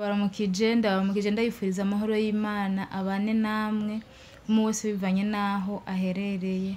Baramukije, ndabaramukije, ndabifuriza amahoro y'Imana abane namwe, umwe wese bivanye n'aho aherereye.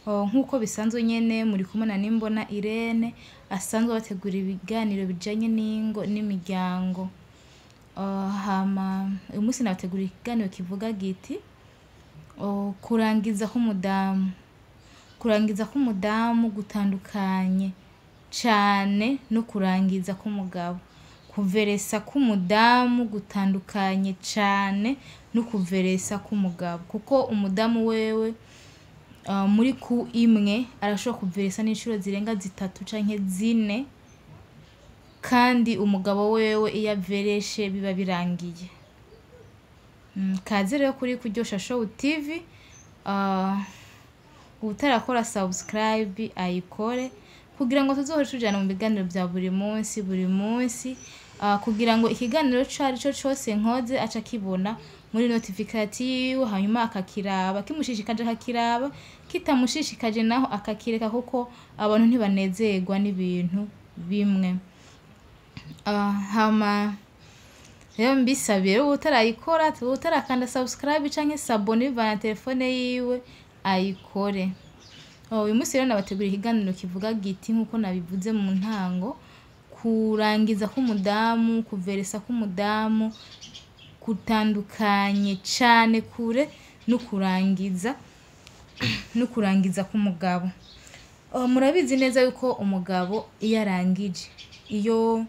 Nk'uko bisanzwe nyene muri kumwe na Nimbona Irene asanzwe abategura ibiganiro bijanye n'ingo n'imiryango. Hama uyu munsi nabateguriye ikiganiro kivuga giti: kurangiza k'umudamu. Kurangiza k'umudamu gutandukanye cane no kurangiza k'umugabo. Kuveresa k'umudamu gutandukanye cane no kuveresa k'umugabo, kuko umudamu wewe muri ku imwe arashobora kuveresa n'incuro zirenga zitatu canke zine, kandi umugabo wewe iyo avereshe biba birangiye. Kaze rero kuri Kuryosha Show TV, uwutarakora subscribe ayikore kugira ngo tuzohore tujana mu biganiro vya buri munsi buri munsi, kugira ngo ikiganiro ico arico cose nkoze ace akibona muri notification yiwe, hanyuma akakiraba, kimushishikaje akakiraba, kitamushishikaje naho akakireka, kuko abantu ntibanezerwa n'ibintu bimwe. Hama rero mbisabiye uwutarayikora, uwutarakanda subscribe canke s'abonner bivana na telefone yiwe, ayikore. Uyu munsi rero nabateguriye ikiganiro kivuga giti, nk'uko nabivuze mu ntango, kurangiza k'umudamu, kuveresa k'umudamu gutandukanye cane kure no kurangiza k'umugabo. Murabizi neza yuko umugabo iyo arangije, iyo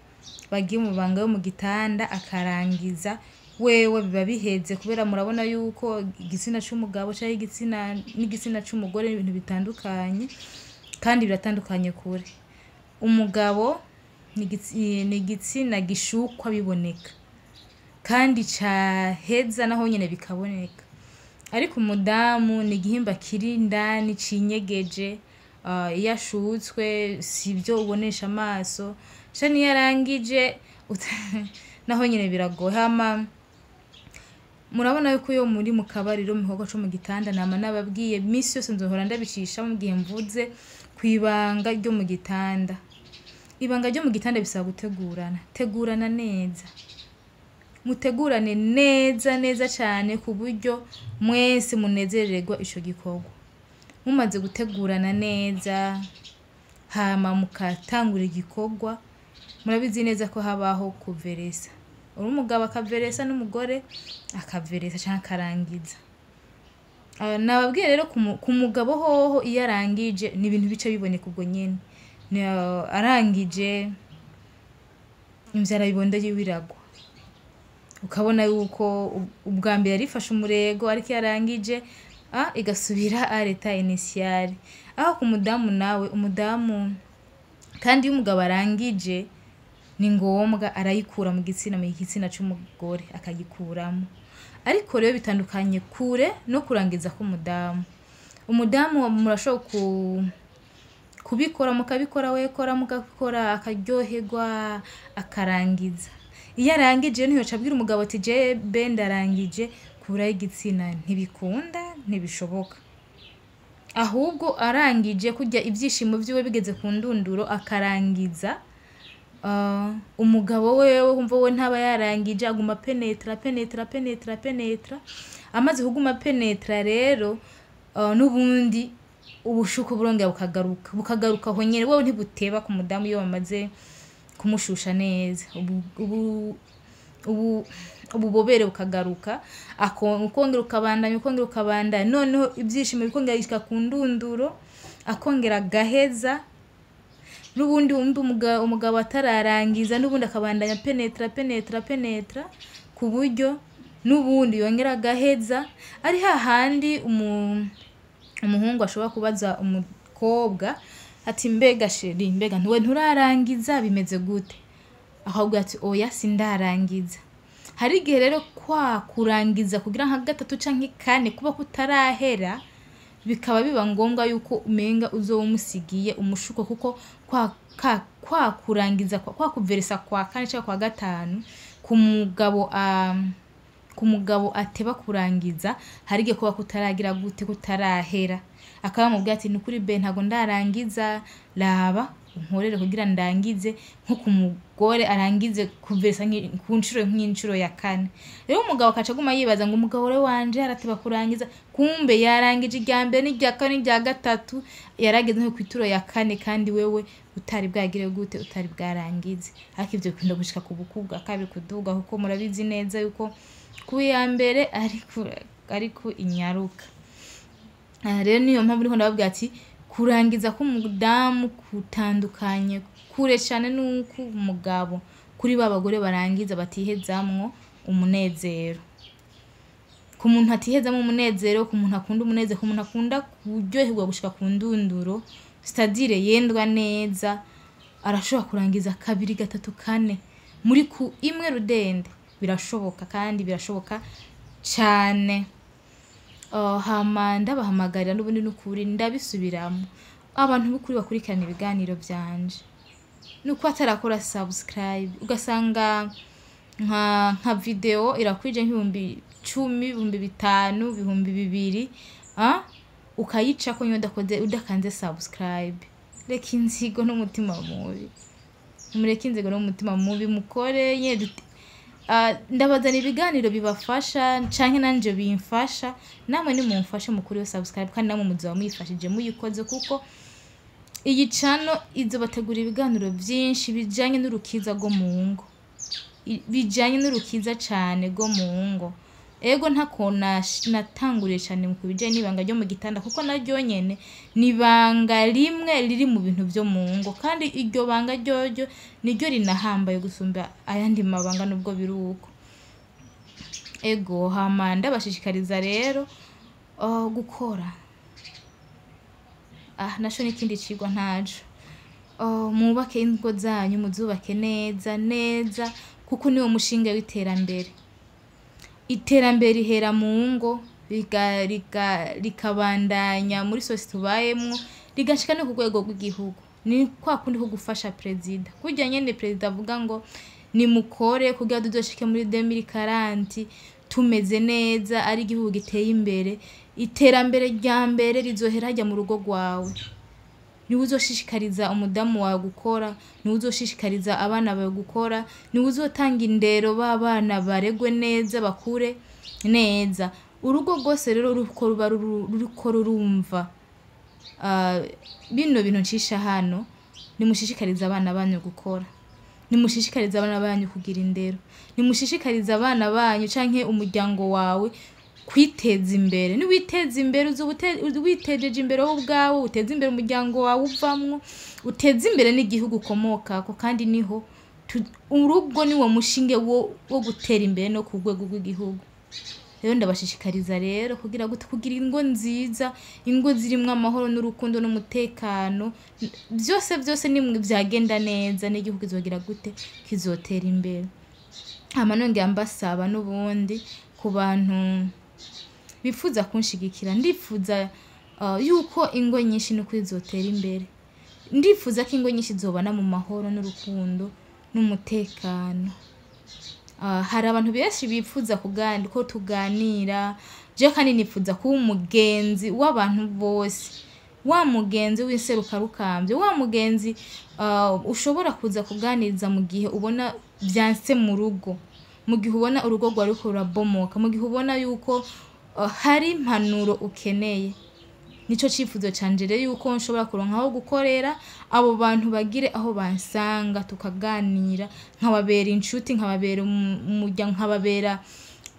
bagiye mu mabanga yo mu gitanda akarangiza, wewe biba biheze, kubera murabona yuko igitsina c'umugabo canke igitsina n'igitsina c'umugore ni ibintu bitandukanye kandi biratandukanye kure. Umugabo ni igitsina gishukwa biboneka kandi caheza naho nyene bikaboneka, ariko umudamu ni igihimba kiri indani cinyegeje. Iyo ashutswe sivyo ubonesha amaso, ca niyo arangije naho nyene biragoye. Hama murabona yuko iyo muri mu kabariro, mu gikorwa co mu gitanda, nama nababwiye misi yose nzohora ndabicishamwo mu gihe mvuze kw'ibanga ryo mu gitanda. Ibanga ryo mu gitanda bisaba gutegurana, tegurana neza, mutegurane neza neza cane ku buryo mwese munezererwa ico gikorwa. Mumaze gutegurana neza, hama mukatangura igikorwa, murabizi neza ko habaho kuveresa. Uri umugabo akaveresa n'umugore akaveresa canke akarangiza. Nababwiye rero ku mugabo hoho iyo arangije ni ibintu bica biboneka ubwo nyene. Arangije imvyara bibondo yiwe iragwa, ukabona yuko ubwa mbere yarifashe umurego, ariko iyo arangije igasubira à l'état initial. Aho ku mudamu nawe, umudamu kandi iyo umugabo arangije ni ngombwa arayikura mu gitsina, mu gitsina c'umugore akagikuramwo. Ariko rero bitandukanye kure no kurangiza k'umudamu. Umudamu murashobora kubikora, mukabikora, wekora mugakora, akaryoherwa, akarangiza. Iyo arangije ntiyoca abwira umugabo ati: "Je be ndarangije, kurayo igitsina." Ntibikunda, ntibishoboka. Ahubwo arangije kurya, ivyishimo vyiwe bigeze ku ndunduro, akarangiza, umugabo wewe wumva we ntaba yarangije, aguma penetra, penetra, penetra, penetra. Amaze kuguma penetra rero, n'ubundi ubushuko burongera bukagaruka, bukagaruka aho nyene. Wewe ntibuteba ku mudamu iyo bamaze kumushusha neza, ububobere bukagaruka, ukongera ukabandanya, ukongera ukabandanya, noneho ibyishimo bikongera bishika ku ndunduro, akongera agaheza. N'ubundi wumva umugabo atararangiza, n'ubundi akabandanya penetra, penetra, penetra, ku buryo n'ubundi yongera agaheza. Ari hahandi umuhungu ashobora kubaza umukobwa ati: "Mbega chérie, mbega ntuwe nturarangiza, bimeze gute?" Akabwira ati: "Oya, sindarangiza." Hari igihe rero kwa kurangiza kugira nka gatatu canke kane kuba kutarahera, bikaba biba ngombwa yuko umenga uzoba umusigiye umushuko, kuko kwa kurangiza kwa kuveresa kwa kane canke kwa gatanu ku mugabo ateba kurangiza, hari igihe kuba kutaragira gute, kutarahera, akaba amubwira ati: "Nukuri be ntago ndarangiza, raba." Unkorere kugira ndangize nko ku mugore arangize kuversa ku nshuro nk'inshuro ya kane. Rero umugabo akaca aguma yibaza ngo umugabo rero wanje arateba kurangiza, kumbe yarangije irya mbere n'irya kane n'irya gatatu, yarageze nko kw'ituro ya kane, kandi wewe utari bwagire gute, utari bwarangize. Ariko ivyo bikunda gushika ku buku bwa kabiri kuduga, kuko murabizi neza yuko ku ya mbere ariko inyaruka. Rero niyo mpamvu ndiko ndababwira ati kurangiza k'umudamu kutandukanye kure cane n'uko umugabo, kuri ba bagore barangiza batihezamwo umunezero. Ku muntu atihezamwo umunezero, ku muntu akunda umunezero, ku muntu akunda kuryoherwa gushika ku ndunduro, c'est-à-dire yendwa neza, arashobora kurangiza kabiri, gatatu, kane muri ku imwe rudende. Birashoboka, kandi birashoboka cane. Hama ndabahamagarira n'ubundi n'ukuri ndabisubiramwo, abantu b'ukuri bakurikirana ibiganiro vyanje, nuko atarakora subscribe, ugasanga nka video irakwije nk'ibihumbi 10, 5000, 2000, ukayicako nyene udakoze, udakanze subscribe. Reka inzigo n'umutima mubi, mureke inzigo n'umutima mubi, mukore nyene. Ndabazana ibiganiro bibafasha canke nanje bimfasha, namwe nimumfashe mukore subscribe, kandi namwe muzoba muyifashije muyikoze, kuko iyi channel izobategura ibiganiro vyinshi bijanye n'urukiza rwo mu ngo, bijanye n'urukiza cane rwo mu ngo. Ego, ntako natanguriye cane mu kubijanye n'ibanga ryo mu gitanda, kuko naryo nyene ni ibanga rimwe riri mu bintu vyo mu ngo, kandi iryo banga ryoryo niryo rinahambaye gusumba ayandi mabanga, nubwo biri uko. Ego, hama ndabashishikariza rero gukora. Naco n'ikindi cigwa ntaco. Mwubake ingo zanyu, muzubake neza neza, kuko niwo mushinge w'iterambere. Iterambere rihera mu ngo, rikabandanya muri sosiyete tubayemwo, rigashika no ku rwego rw'igihugu. Ni kwa kundi ko gufasha perezida, kurya nyene perezida avuga ngo nimukore kugira tuzoshike muri 2040 tumeze neza, ari igihugu giteye imbere. Iterambere rya mbere rizohera harya mu rugo rwawe. Niwe uzoshishikariza umudamu wawe gukora, niwe uzoshishikariza abana bawe gukora, niwe uzotanga indero b'abana baregwe neza, bakure neza. Urugo rwose rero ruko ruba ruriko rurumva bino bintu ncisha hano, nimushishikarize abana banyu gukora, nimushishikarize abana banyu kugira indero, nimushishikarize abana banyu canke umuryango wawe kwiteza imbere. Niwiteza imbere uzoba witejeje imbere wowe ubwawe, uteze imbere umuryango wawe uvamwo, uteze imbere n'igihugu ukomokako, kandi niho urugo niwo mushinge wo gutera imbere no ku rwego rw'igihugu. Rero ndabashishikariza rero kugira gute, kugira ingo nziza, ingo zirimwo amahoro n'urukundo n'umutekano, byose byose nimwe vyagenda neza n'igihugu kizogira gute, kizotera imbere. Hama nongera mbasaba n'ubundi ku bantu bifuza kunshigikira, ndifuza yuko ingo nyinshi n'ukuri zotera imbere, ndifuza ko ingo nyinshi zobana mu mahoro n'urukundo n'umutekano. Hari abantu benshi bifuza ko tuganira, je kandi nifuza kuba umugenzi w'abantu bose, wa mugenzi w'inserukarukambye, wa mugenzi ushobora kuza kuganiriza mu gihe ubona vyanse mu rugo, mu gihe ubona urugo rwawe ruriko rurabomoka, mu gihe ubona yuko hari impanuro ukeneye. Nico cifuzo canje rero, yuko nshobora kuronka aho gukorera, abo bantu bagire aho bansanga tukaganira, nkababera inshuti, nkababera umuryango, nkababera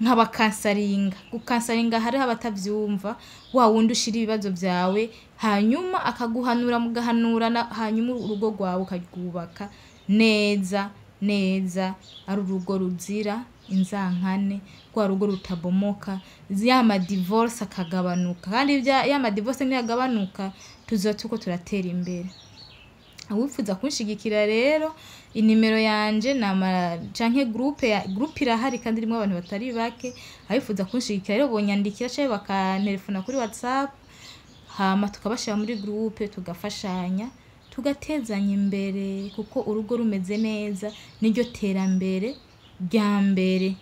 nkabakansaringa. Gukansaringa hariho abatavyumva, wa wundi ushira ibibazo vyawe hanyuma akaguhanura, mugahanurana, hanyuma urugo rwawe ukarwubaka neza neza, ari urugo ruzira inzankane, rwa rugo rutabomoka, ya ma divorce akagabanuka. Kandi ya ma divorce niyagabanuka tuzoba turiko turatera imbere. Uwifuza kunshigikira rero, inimero yanje nama canke groupe ya groupe irahari kandi irimwo abantu batari bake. Abifuza kunshigikira rero bonyandikira canke bakantelefona kuri WhatsApp, hama tukabashira muri groupe, tugafashanya, tugatezanya imbere, kuko urugo rumeze neza niryo terambere rya mbere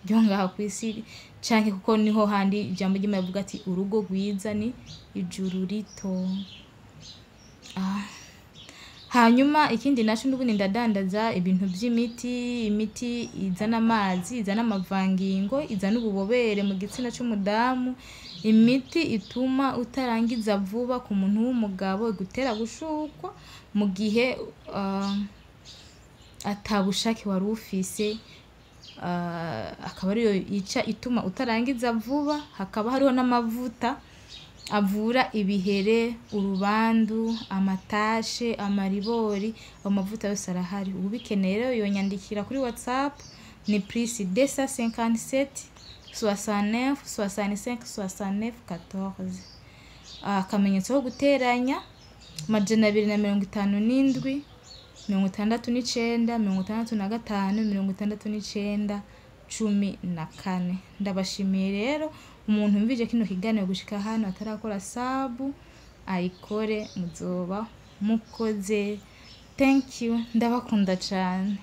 ryo ngaha kw'isi, canke kuko niho handi ijambo ry'Imana rivuga ati urugo rwiza ni ijuru rito. Hanyuma ikindi naco, n'ubundi ndadandaza ibintu vy'imiti, imiti izana amazi, izana amavangingo, izana ububobere mu gitsina c'umudamu, imiti ituma utarangiza vuba ku muntu w'umugabo, igutera gushukwa mu gihe ata bushake wari ufise, akaba ariyo ica ituma utarangiza vuba. Hakaba hariho n'amavuta avura ibihere, urubandu, amatashe, amaribori, ayo mavuta yose arahari. Uwubikeneye rero yonyandikira kuri WhatsApp, ni +257 69 65 69 14, akamenyetso ko guteranya 257 69 65 69 14. Ndabashimiye rero. Umuntu yumvije kino kiganiro gushika hano atarakora sub, ayikore, muzoba mukoze. Thank you, ndabakunda cane.